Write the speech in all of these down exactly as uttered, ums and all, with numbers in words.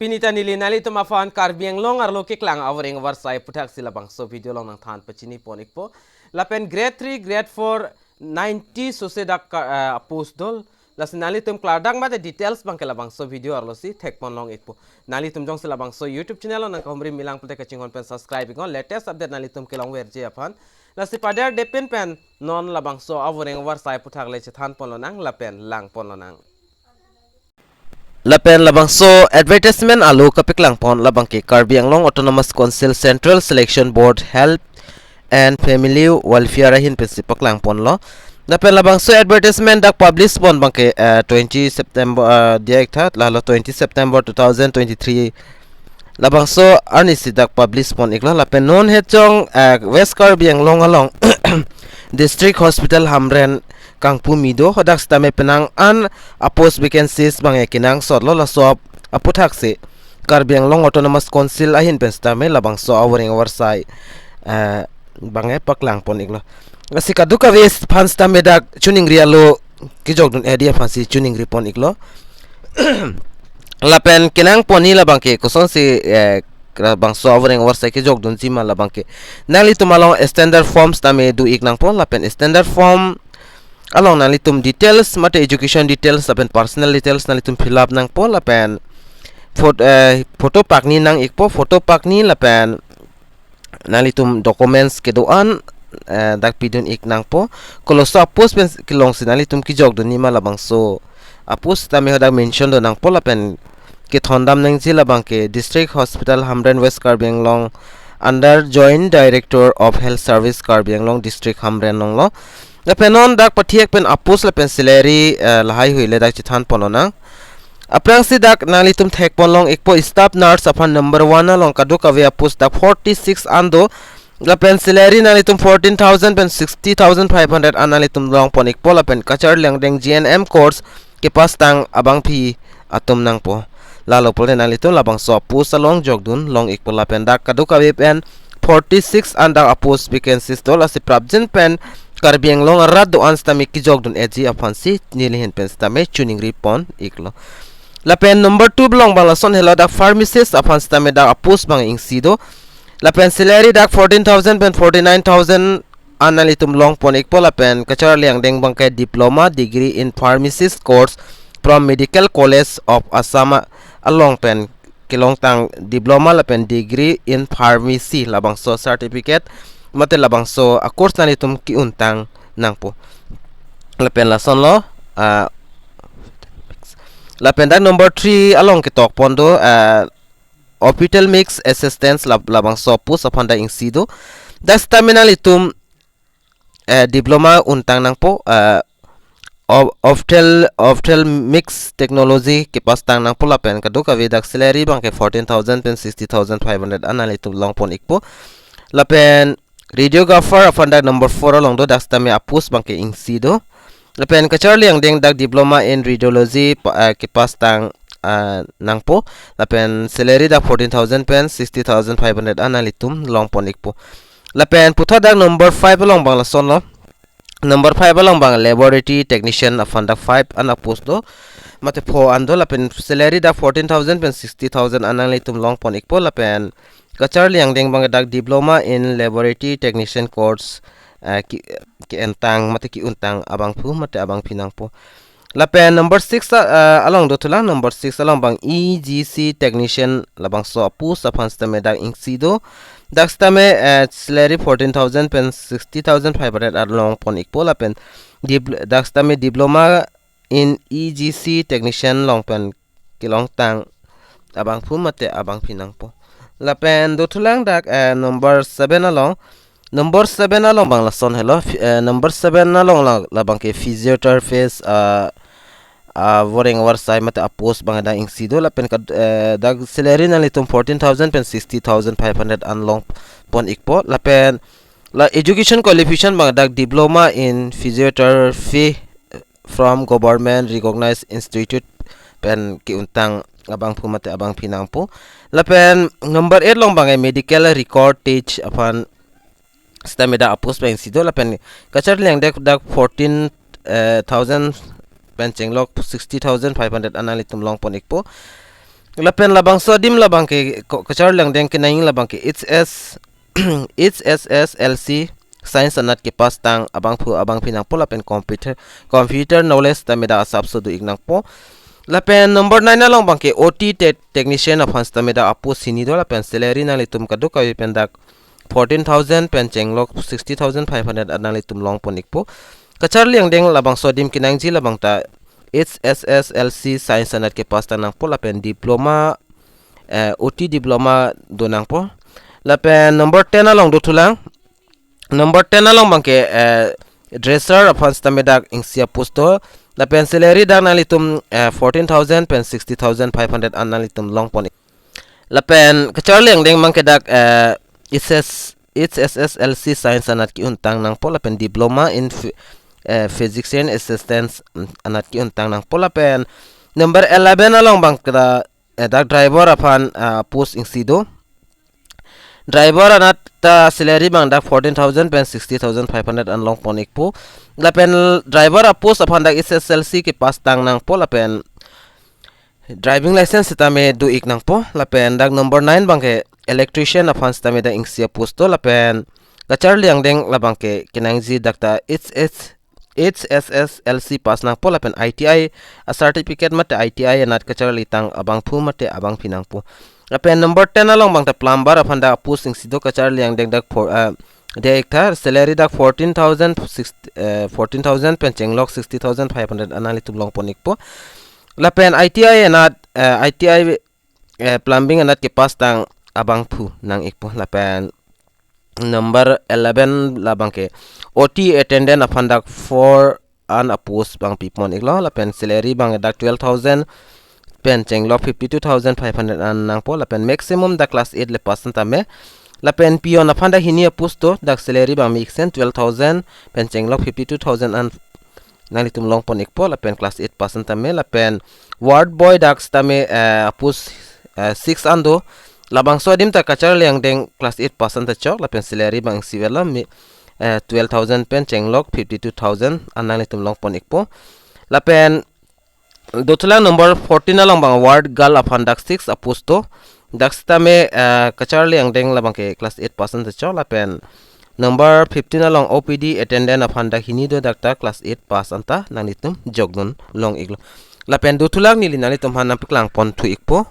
Pini ta neli nanglitum aphan Karbi Anglong arlo keklang avoreng avarsai aputhak si labangso video along nangthan pachini pon ikpo. Lapen grade three, grade four, ninety sose dak ka, eh, post do. Lasi nanglitum klardak mate details abangke labangso video arlo si thek pon long ikpo. Nanglitum jongsi labangso YouTube channel along nangkahumri milang pulote kachinghon pen subscribe iknon, latest update nanglitum kelong verji aphan. Lasi pader depin pen non labangso avoreng avarsai aputhak le chethan pon lonang lapen lang pon lonang. Lapen labangso advertisement alo kapeklang pon labangke Karbi Anglong Autonomous Council Central Selection Board Health and Family Welfare ahin pensi paklang ponlo. Lapen labangso advertisement dak publish pon abangke, eh, twenty September, eh, diya iktha, lalo twenty September two thousand twenty-three. Labangso arni si dak publish pon iklo. Lapen non hejong, eh, West Karbi Anglong along District Hospital Hamren kangpumi do, hadak sitame penang an a post vacancies abangke kenangsotlo, laso aputhak si Karbi Anglong Autonomous Council ahin pen sitame labangso avoreng avarsai, eh, abangke paklang pon iklo. Lasi kadokave aphan sitame dak chuningri alo kejokdun edi aphan si chuningri pon iklo. Lapen kenang ponji labangke kosonsi, eh, labangso avoreng avarsai kejokdunji ma labangke nanglitum along standard form sitame do ik nangpo, lapen standard form along nanglitum details mate education details lapen personal details nanglitum fill up nangpo, lapen phot-, eh, photo pakni nang ikpo, photo pakni lapen nanglitum documents kedo-an, eh, dak pidun ik nangpo. Koloso a post pen kelong si nanglitum kejokdunji ma labangso a post sitame hadak mention do nangpo, lapen kethondam nangji labangke District Hospital Hamren, West Karbi Anglong, under Joint Director of Health Service, Karbi Anglong District Hamren alonglo. Lapen non dak pathek pen a post lapen salary, eh, lahaihui le dak chethan pon lonang. Aphrangsi dak nanglitum thek pon long ikpo, staff nurse aphan number one along kadokave a post dak forty-six an do. Lapen salary nanglitum fourteen thousand pen sixty thousand five hundred an nanglitum long pon ikpo, lapen kacharli angdeng G N M course kepass tang abangpi atum nangpo. Lalo pulote nanglitum labangso a post along jokdun long ikpo, lapen dak kadokave pen forty-six an dak a post vacancies do, lasi prapjin pen Karbi Anglong arat do-an sitame kejokdun etji aphan si neli ahin pen sitame chuningri pon iklo. Lapen number two along abang lason helo, dak pharmacist aphan sitame dak a post abang isi do. Lapen salary dak fourteen thousand pen forty-nine thousand an nanglitum long pon ikpo, lapen kacharli angdeng abangke diploma degree in pharmacist course from Medical College of Assam a-, along pen kelong tang diploma lapen degree in pharmacy labangso certificate mate labangso a course nanglitum ke-un tang nangpo. Lapen lasonlo, ah, lapen dak number three along ketok pon do, ah, ophthalmics assistance lab-, labangso post aphan dak isi do. Dak sitame nanglitum, eh, diploma un tang nangpo, eh, op-, ophthal-, ophthalmics technology kepass tang nangpo, lapen kadokave dak salary abangke fourteen thousand pen sixty thousand five hundred an nanglitum long pon ikpo. Lapen radiographer aphan dak number four along do, dak sitame a post abangke isi do. Lapen kacharli angdeng dak diploma in radiology pa-, ah, kepass tang, ah, nangpo. Lapen salary dak fourteen thousand pen sixty thousand five hundred an nanglitum long pon ikpo. Lapen puthot dak number five along abang lasonlo. Number five along abang laboratory technician aphan dak five an a post do. Mate pho an do, lapen salary dak fourteen thousand pen sixty thousand an nanglitum long pon ikpo, lapen kacharli angdeng abang dak diploma in laboratory technician course, eh, ke, ke-en tang mate ke-un tang abangphu mate abangpi nangpo. Lapen number six, ah, along dothulang, number six along abang E G C technician labangso a post aphan sitame dak isi do. Dak sitame, eh, salary fourteen thousand pen sixty thousand five hundred an long pon ikpo, lapen dip-, dak sitame diploma in E G C technician along pen kelong tang abangphu mate abangpi nangpo. Lapen dothulang dak, eh, number seven along. Number seven along abang lason helo. Fi-, eh, number seven along la, labangke physiotherapist, ah, ah, avoreng avarsai mate a post abang dak isi do, lapen kad-, eh, dak salary nanglitum fourteen thousand pen sixty thousand five hundred an long pon ikpo, lapen la education qualification abang dak diploma in physiotherapy from government recognized institute pen ke-un tang abangphu mate abangpi nangpo. Lapen number eight along abang medical record test aphan sitame dak a post abang isi do, lapen kacharli angdeng dak fourteen, eh, thousand pen chenglok sixty thousand five hundred an nanglitum long pon ikpo. Lapen labangso adim labang ke ko-, kacharli angdeng kenang labang ke H S, H S S L C science anat kepass tang abangphu abangphi nangpo lapen computer, computer knowledge tame dak asapso do-ik nangpo. Lapen number nine along abang ke O T te-, technician aphan tame dak apost hini do lapen salary nanglitum kadokave pen dak fourteen thousand pen chenglok sixty thousand five hundred an nanglitum longpon-ikpo. Kacharli angdeng labangso adim kenangji labang ta H S S L C science anat kepass tang nangpo lapen diploma, eh, O T diploma do nangpo. Lapen number ten along dothulang. Number ten along abang ke, eh, dresser aphan tame dak isi apost do. Lapen salary dak nanglitum, eh, fourteen thousand pen sixty thousand five hundred an nanglitum longpon-ik. Lapen kacharli angdeng abang ke dak, eh, H S S, H S S L C science anat ke-un tang nangpo lapen diploma in phy-, eh, physician assistance, mm, anat ke-un tang nangpo. Lapen number eleven along abang ke dak, eh, dak driver aphan, ah, post isi do. Driver anat ta salary abang dak fourteen thousand pen sixty thousand five hundred an longpon-ikpo. Lapen driver apost aphan dak H S S L C kepass tang nangpo lapen driving license tame do-ik nangpo. Lapen dak number nine abang ke electrician aphan tame dak isi apost do lapen kacharli angdeng labang ke kenangji dak ta H S, H S S L C pass nangpo lapen I T I a certificate mate I T I anat kacharli tang abangphu mate abangphi nangpo. Lapen number ten along abang ta plumber aphan dak apost isi do, kacharli angdeng dak for, ah, de-ik tha, salary dak fourteen thousand six, eh, fourteen thousand pen chenglok sixty thousand five hundred an nanglitum longpon-ikpo. Lapen I T I anat, eh, I T I, eh, plumbing anat kepass tang abangphu nang-ikpo. Lapen number eleven labang ke O T attendant aphan dak four an apost abang pipon-iklo lapen salary abang dak twelve thousand pen chenglok fifty two thousand five hundred an nangpo lapen maximum dak class eight le pass an tame. Lapen peon aphan dak hini apost do, dak salary abang me-iksen twelve thousand pen chenglok fifty two thousand an nanglitum longpon-ikpo lapen class eight pass an tame. Lapen ward boy dak tame, eh, apost, eh, six an do. Labangso adim ta kacharli angdeng class eight pass an ta chok lapen salary abang isi avelo, me, eh, twelve thousand pen chenglok fifty two thousand an nanglitum longpon-ikpo. Lapen dothulang number fourteen along abang ward girl aphan dak six apost do. Dak tame, eh, kacharli angdeng labang ke class eight pass an ta chok lapen number fifteen along O P D attendant aphan dak hini do, dak ta class eight pass an ta nanglitum jokdun long-iklo. Lapen dothulang neli nanglitum aphan nangpaklangpon thu-ikpo.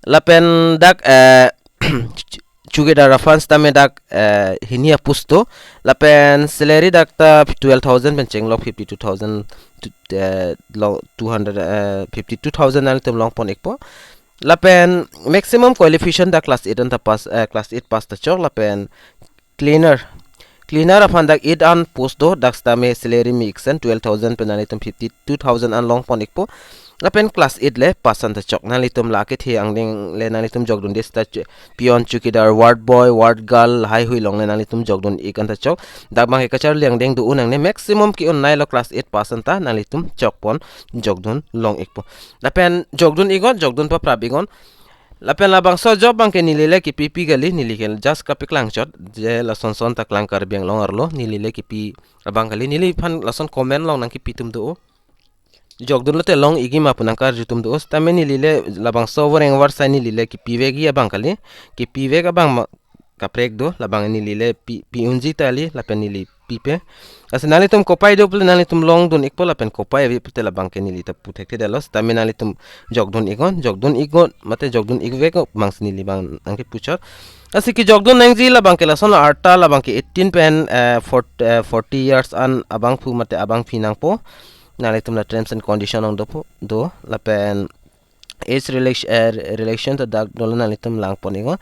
Lapen dak, eh, chowkidar aphan tame dak, eh, hini apost do. Lapen salary dak ta twelve thousand pen chenglok fifty two thousand, eh, lo two hundred, eh, fifty two thousand nanglitum longpon-ikpo. Lapen maximum qualification dak class eight an ta pass, eh, class eight pass ta chok lapen cleaner. Cleaner aphan dak eight an post do, dak tame salary me-iksen twelve thousand pen nanglitum fifty two thousand an longpon-ikpo. Lapen class eight le pass an ta chok, nanglitum la kethe angdeng le nanglitum jokdunde seta ch-, peon, chowkidar, ward boy, ward girl, haihui along le nanglitum jokdun-ik an ta chok. Dak abang ke kacharli angdeng do-un nangne, maximum ke-un-nailo class eight pass an ta nanglitum chokpon jokdun long-ikpo. Lapen jokdun-iknon, jokdun paprap-iknon. Lapen labangso job abang ke neli le kipipi kali, neli ke just kapaklang chot, je lason son ta klang Karbi Anglong arlo, neli le kipi abang kali, neliphan lason comment along nangkipi atum do. Jokdun lote long-ikji ma pu nangkarju atum do. Tame neli le labangso voreng varsai neli le kipivekji abang kali, kipivek abang ma kaprek do, labang neli le pi, pi-unji ta kali, lapen neli pipe. Lasi nanglitum kopai do pulote nanglitum longdun-ikpo lapen kopai ave pulote labang ke neli ta pu thekthedetlo, tame nanglitum jokdun-iknon, jokdun-iknon, mate jokdun-ikvek abang si neli abang nangkipu chot. Lasi kejokdun nangji labang ke lason arta labang ke eighteen pen, eh, fort-, eh, forty years an abangphu mate abangphi nangpo. Nanglitum la terms and condition along dopo, do, lapen age relation, eh, relation ta dak dolo, nanglitum langpon-iknon.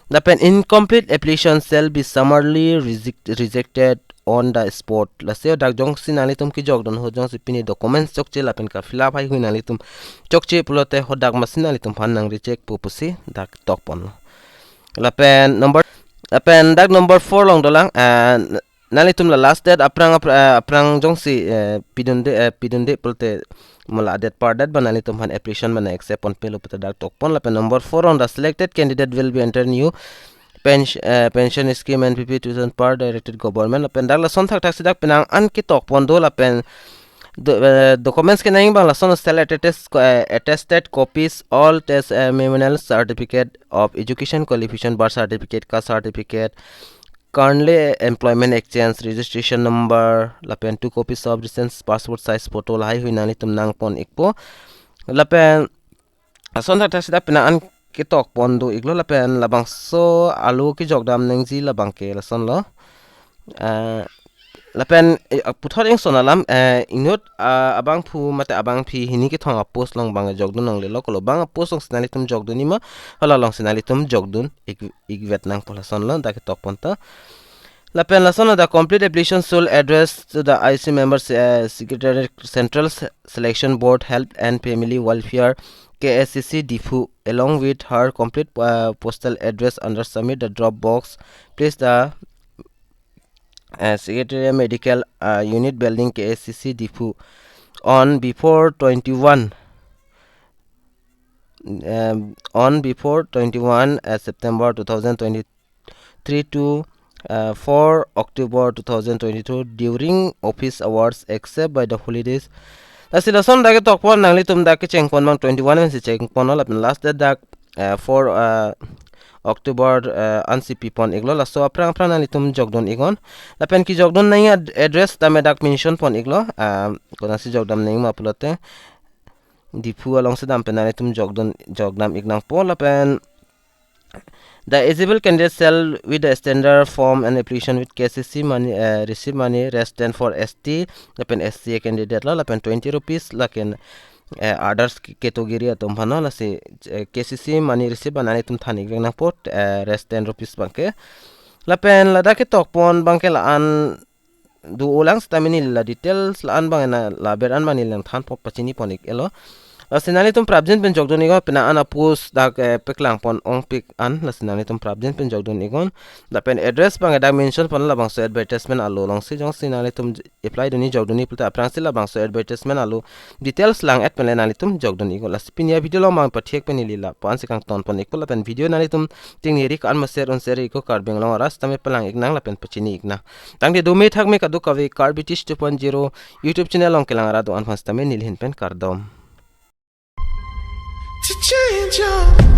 Lapen incomplete application shall be summarily reject-, rejected on the spot. Lasi hadak jongsi nanglitum kejokdun ahut jongsi pini documents chokche lapen ka-fill up haihui nanglitum chokche pulote hadak masi nanglitum aphan nang-reject pu pusi dak tokponlo. Lapen number, lapen dak number four along dolang, eh, nanglitum la last date aphrang, aphrang, eh, aphrang jongsi, eh, pidunde, eh, pidunde pulote mo la date par date abang nanglitum aphan application abang accept ponpelo pulote dak tokpon. Lapen number four along, the selected candidate will be enter new pension, eh, pension scheme, N P P two thousand per directed government. Lapen dak lason thakthak si dak penang an ketokpon do lapen Do, eh, documents kenang abang lason self attested, eh, attested copies, all test, eh, memorial certificate of education qualification, birth certificate, caste certificate, currently employment exchange registration number, lapen two copies of recent passport size photo lahaihui nanglitum nangpon ikpo. Lapen lasonthakthak seta penang an ketokpon do iklo, lapen labangso alo kejokdam nangji labang ke lasonlo. Eh, lapen, eh, puthot ingson alam, eh, inut, ah, abangphu mate abangpi hini kethom a-post along bang jokdun longlelo, kolo bang a-post alongsi nanglitum jokdun nima, hala alongsi nanglitum jokdun ik, ikvet nangpo, lasonlo dak ketokpon ta. Lapen lasonlo, the complete application should address to the I C members, eh, Secretary, Central Se-, Selection Board, Health and Family Welfare, K S C C Diphu, along with her complete, uh, postal address under submit the drop box. Please the, uh, Secretariat Medical, uh, Unit Building, K S C C Diphu, on before twenty-one, um, on before twenty-one, uh, September two thousand twenty-three to, uh, four October two thousand twenty-two during office hours except by the holidays. Lasi lason dak ketokpon, nanglitum dak kechengpon abang twenty-one ansi chengponlo, lapen last date dak, uh, four, uh, October, uh, ansi pipon iklo. Laso aphrang aphrang nanglitum jokdun iknon. Lapen kejokdun nangji ad-, address tame dak mention pon iklo. Uh, konatsi jokdam nangji ma pulote Diphu alongsi dam pen nanglitum jokdun, jokdam ik nangpo. Lapen the eligible candidate shall with the standard form and application with K C C money, uh, receive money, resident for S T, lapen S C candidate lo, lapen twenty rupees, lapen, uh, others category atum aphanlo, lasi, uh, K C C money receive abang nanglitum than ikvek nangpo, uh, resident rupees abang ke. Lapen ladak ketokpon abang ke la-an do-olang seta mini la details la-an abang na laber an abang neli nangthanpo, pachinipon ik-elo. Lasi nanglitum prapjin pen jokdun iknon, penang an a-post dak, eh, paklangpon ongpik an, lasi nanglitum prapjin pen jokdun iknon. Lapen address abang dak mention pon labangso advertisement alo alongsi, jongsi nanglitum j-, apply dunji jokdunji pulote aphrangsi labangso advertisement alo details lang-et pen le nanglitum jokdun iknon. Lasi pini a-video along abang pathek pen neli lapu ansi kangtonpon ikpo, lapen video nanglitum tingni ri ko-an ma share un share iknon, Karbi Anglong arat tame palang ik nang lapen pachini ik nang. Tangte dome thakme kadokave Karbi Teach two point zero YouTube channel along kelang arat do-an aphan sitame neli ahin pen kardom. To change your